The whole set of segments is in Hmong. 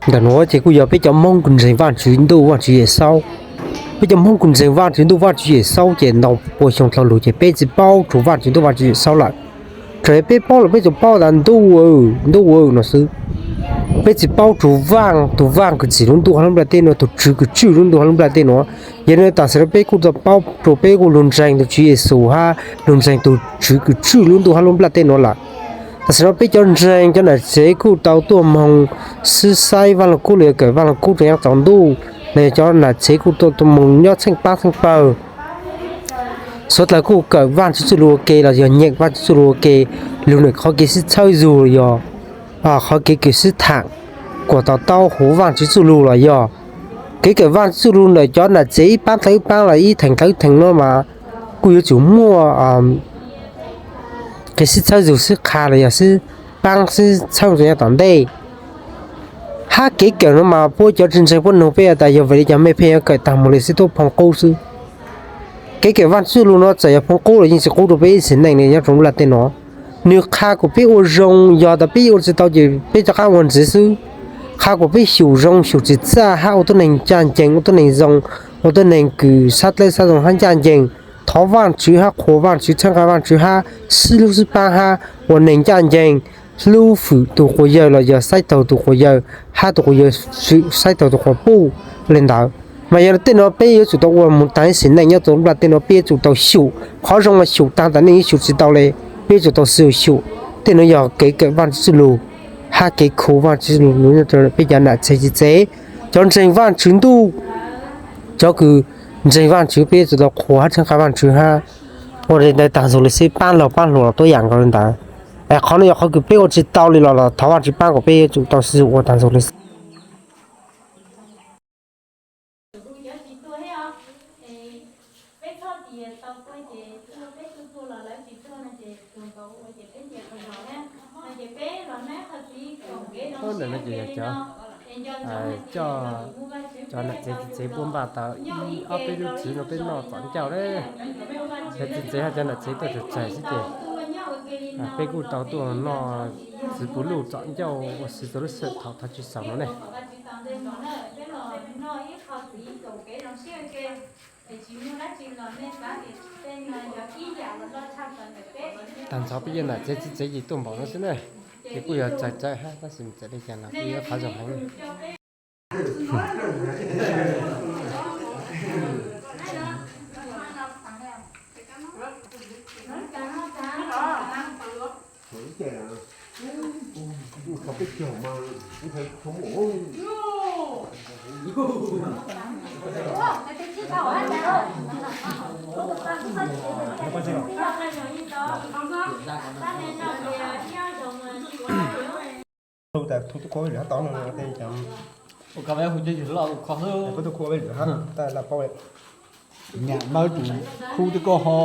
Ntawm nuav ces kuj yog peb cov Hmoob kws ntseeg Vaajtswv Ntuj Vaajtswv Yawm Saub. Peb cov Hmoob kws ntseeg Vaajtswv Ntuj Vaajtswv Yawm Saub ces ntau pua xyoo dhau lug ces peb tsi paub txug Vaajtswv Ntuj Vaajtswv Yawm Saub lawm. Txawm peb paub los peb tsuas paub tas ntuj, ntuj no xwb. Peb tsi paub txug Vaaj, tug Vaaj kws txim lub ntuj hab lub nplajteb nuav, tug Tswv kws tswj lub ntuj hab lub nplajteb nuav. Yog le nuav tam sim no peb kuj tau paub rua peb kuj lug ntseeg tug Tswv Yexus hab lug ntseeg tug Tswv kws tswj lub ntuj hab lub nplajteb nuav lawm. Tam sim no peb cov ntseeg cov nam tsev kuj tau tuaj moog xib saib Vaaj Lug Kub los yog kawm Vaaj Lug Kub rua nyob tsaus ntuj, los yog cov nam tsev kuj tuaj moog nyob tsheej paab tsheej pawg. Suav dlawg kuj kawm Vaajtswv txuj lug ua ke los yog nyeem Vaajtswv txuj lug ua ke, lug ntawm qhov kev sib txhawb zug los yog qhov kev kws sib thaam kuas to taub huv Vaajtswv txuj lug los yog kev kawm Vaajtswv txuj lug ntawm cov nam tsev ib paab tau ib paab los ib theem tau ib theem nuav mas kuj yuav tsum muaj kev sib txhawb zug sib qha los yog sib paab sib txhawb rua nyob tom ntej. Hab kev kawm nuav mas puab cov tsi ntseeg puab nug peb tas yog vim li cas mej pheej yuav kawm taag moog le sib tub phoov qub xwb. Kev kawm Vaajtswv txuj lug nuav txawm yog phoov qub los yeej tsi qub rua peb ib txhis neej le nyob rua nplaj tej nuav. Nwg qha kuas peb ua zoo, yog tas peb ua tsi tau ces peb rov qaab ua ntxiv xwb. Qha kuas peb xyum zoo xyum tsim txaj hab ua tuab neeg ncaj ncees, ua tuab neeg zoo, ua tuab neeg kws sab dlawb sab zoo hab ncaj ncees, thov Vaajtswv hab qhuas Vaajtswv, txhawb nqa Vaajtswv hab sib hlub sib paab hab ua neeg ncaj ncees, hlub fwm tug quas yawg los yog saib taug tug quas yawg hab tug quas yawg fwm saib taug tug quas puj le ntawd. Mas yog le tej nuav peb yuav tsum tau ua moog taag ib sim neej nyob rua nplaj tej nuav peb yuav tsum tau xyum. Qhov zoo mas xyum taag tas neej yuav xyum tsis tau le, peb yuav tsum tau xyum. Tej nuav yog kev kawm Vaajtswv txuj lug hab kev khu Vaajtswv txuj lug peb cov nam tsev txiv tsev, cov ntseeg Vaajtswv ntuj, cov kws ntseeg Vaajtswv peb yuav tsum tau qhuas hab txhawb nqa Vaajtswv hab ua le ntawd taag nrho le xwb, paab laug paab hluas los tuab yaam nkaus le ntawd. Es qhov nuav yog qhov kws peb ua tsis tau le los los thov Vaajtswv paab kuas peb yuav tsum tau xwm ua taag nrho le xwb. Ub, ntawm no ces yog cov, cov nam tsev txiv tsev puab npaj tau ib ob peb lub txiv no peb noj txom ncauj le. Cov txiv tsev hab cov nam tsev tuaj tsaug tsaig xwb ces peb kuj tau tuaj noj txiv puv luj txom ncauj ua si txug lub sij hawm thaum tsis xaus no ne. Taag nrho peb cov nam tsev txiv tsev ces tuaj npaum no xwb na. Ces kuj yog txaus txaus hab tab sis txawm le cas los kuj yog qhov zoo heev. Hu tas thu tuaj kho lwm hab tau no tej cov, hu cov yawg loj kho xwb, koj tuaj kho lwm hab tab laj paub. Nyam mab tus khu tej ko ho,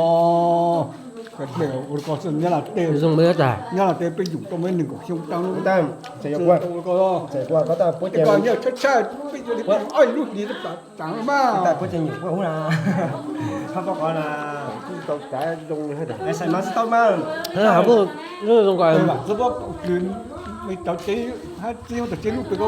ko nyob Los Tsuas, nyob Los Tsuas peb yug tau muaj nees nkaum xyoo tau, txawm yog ko, txawm yog ko tab puab ces nyob tshab tshab peb yug li ob lub hlis tsaam mas. Tab puab ces nyam kuj hu na, txhob paub qhov na, kuj tau txav zoo li hab. Xaim mas tsis tau mas, txhob paub kws tau tsev, hab txiv tau tsev lub pem ko.